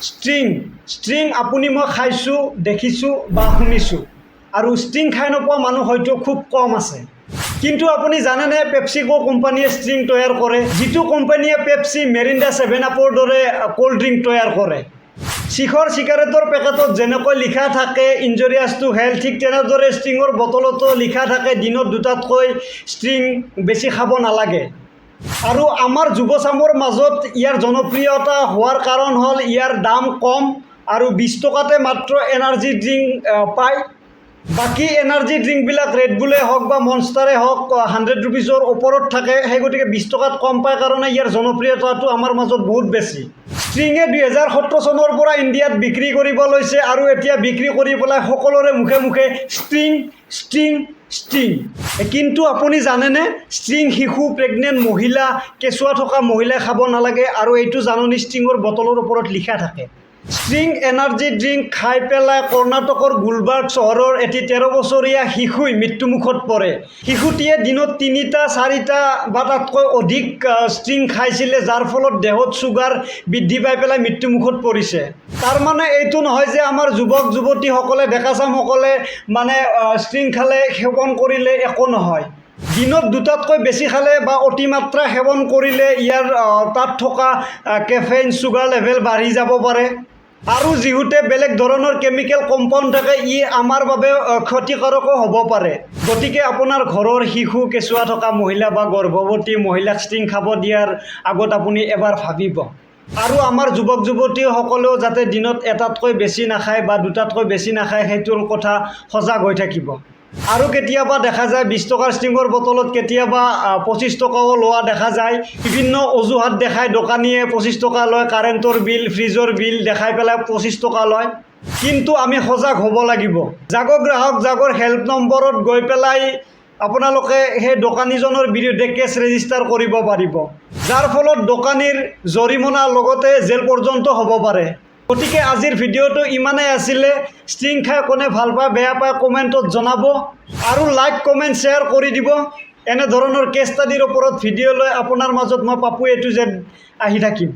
String. String আপুনি মই খাইছোঁ, দেখিছোঁ বা শুনিছোঁ আৰু ষ্ট্ৰিং খাই নোপোৱা মানুহ হয়তো খুব কম আছে। কিন্তু আপুনি জানেনে, পেপচিকো কোম্পানীয়ে ষ্ট্ৰিং তৈয়াৰ কৰে, যিটো কোম্পানীয়ে পেপচি, মেৰিণ্ডা, ছেভেন আপৰ দৰে ক'ল্ড ড্ৰিংক তৈয়াৰ কৰে? শিখৰ চিগাৰেটৰ পেকেটত যেনেকৈ লিখা থাকে "ইনজৰিয়াছ টু হেল্থ", ঠিক তেনেদৰে ষ্ট্ৰিঙৰ বটলতো লিখা থাকে, দিনত দুটাতকৈ ষ্ট্ৰিং বেছি খাব নালাগে। আৰু আমাৰ যুৱচামৰ মাজত ইয়াৰ জনপ্ৰিয়তা হোৱাৰ কাৰণ হ'ল ইয়াৰ দাম কম আৰু 20 টকাতে মাত্ৰ এনাৰ্জি ড্ৰিংক পায়। বাকী এনাৰ্জি ড্ৰিংকবিলাক, ৰেডবুলে হওক বা মনষ্টাৰে হওক, 100 ৰুপিজৰ ওপৰত থাকে। সেই গতিকে 20 টকাত কম পায় কাৰণে ইয়াৰ জনপ্ৰিয়তাটো আমাৰ মাজত বহুত বেছি। ষ্ট্ৰিঙে 2017 চনৰ পৰা ইণ্ডিয়াত বিক্ৰী কৰিব লৈছে আৰু এতিয়া বিক্ৰী কৰি পেলাই সকলোৰে মুখে মুখে ষ্ট্ৰিং, ষ্ট্ৰিং, ষ্ট্ৰিং। কিন্তু আপুনি জানেনে, ষ্ট্ৰিং শিশু, প্ৰেগনেণ্ট মহিলা, কেঁচুৱা থকা মহিলাই খাব নালাগে আৰু এইটো জাননী ষ্ট্ৰিঙৰ বটলৰ ওপৰত লিখা থাকে। ষ্ট্ৰিং এনাৰ্জি ড্ৰিংক খাই পেলাই কৰ্ণাটকৰ গুলবাৰ্গ চহৰৰ এটি 13 বছৰীয়া শিশুই মৃত্যুমুখত পৰে। শিশুটিয়ে দিনত তিনিটা, চাৰিটা বা তাতকৈ অধিক ষ্ট্ৰিং খাইছিলে, যাৰ ফলত দেহত চুগাৰ বৃদ্ধি পাই পেলাই মৃত্যুমুখত পৰিছে। তাৰমানে এইটো নহয় যে আমাৰ যুৱক যুৱতীসকলে, ডেকাচামসকলে মানে ষ্ট্ৰিং খালে, সেৱন কৰিলে একো নহয়। দিনত দুটাতকৈ বেছি খালে বা অতিমাত্ৰা সেৱন কৰিলে ইয়াৰ তাত থকা কেফেইন, চুগাৰ লেভেল বাঢ়ি যাব পাৰে আৰু যিহেতু বেলেগ ধৰণৰ কেমিকেল কম্পাউণ্ড থাকে, ই আমাৰ বাবে ক্ষতিকাৰকো হ'ব পাৰে। গতিকে আপোনাৰ ঘৰৰ শিশু, কেঁচুৱা থকা মহিলা বা গৰ্ভৱতী মহিলাক ষ্ট্ৰিং খাব দিয়াৰ আগত আপুনি এবাৰ ভাবিব। আৰু আমাৰ যুৱক যুৱতীসকলেও যাতে দিনত এটাতকৈ বেছি নাখায় বা দুটাতকৈ বেছি নাখায়, সেইটোৰ কথা সজাগ হৈ থাকিব। আৰু কেতিয়াবা দেখা যায়, 20 টকাৰ ষ্ট্ৰিঙৰ বটলত কেতিয়াবা 25 টকাও লোৱা দেখা যায়। বিভিন্ন অজুহাত দেখাই দোকানীয়ে 25 টকা লয়। কাৰেণ্টৰ বিল, ফ্ৰিজৰ বিল দেখাই পেলাই 25 টকা লয়। কিন্তু আমি সজাগ হ'ব লাগিব। জাগো গ্ৰাহক জাগোৰ হেল্প নম্বৰত গৈ পেলাই আপোনালোকে সেই দোকানীজনৰ বিৰুদ্ধে কেছ ৰেজিষ্টাৰ কৰিব পাৰিব, যাৰ ফলত দোকানীৰ জৰিমনাৰ লগতে জেল পৰ্যন্ত হ'ব পাৰে। গতিকে আজিৰ ভিডিঅ'টো ইমানেই আছিলে। ষ্ট্ৰিং খাই কোনে ভাল পায়, বেয়া পায়, কমেণ্টত জনাব আৰু লাইক, কমেণ্ট, শ্বেয়াৰ কৰি দিব। এনেধৰণৰ কেছ ষ্টাডিৰ ওপৰত ভিডিঅ' লৈ আপোনাৰ মাজত মই পাপু এ টু জেড আহি থাকিম।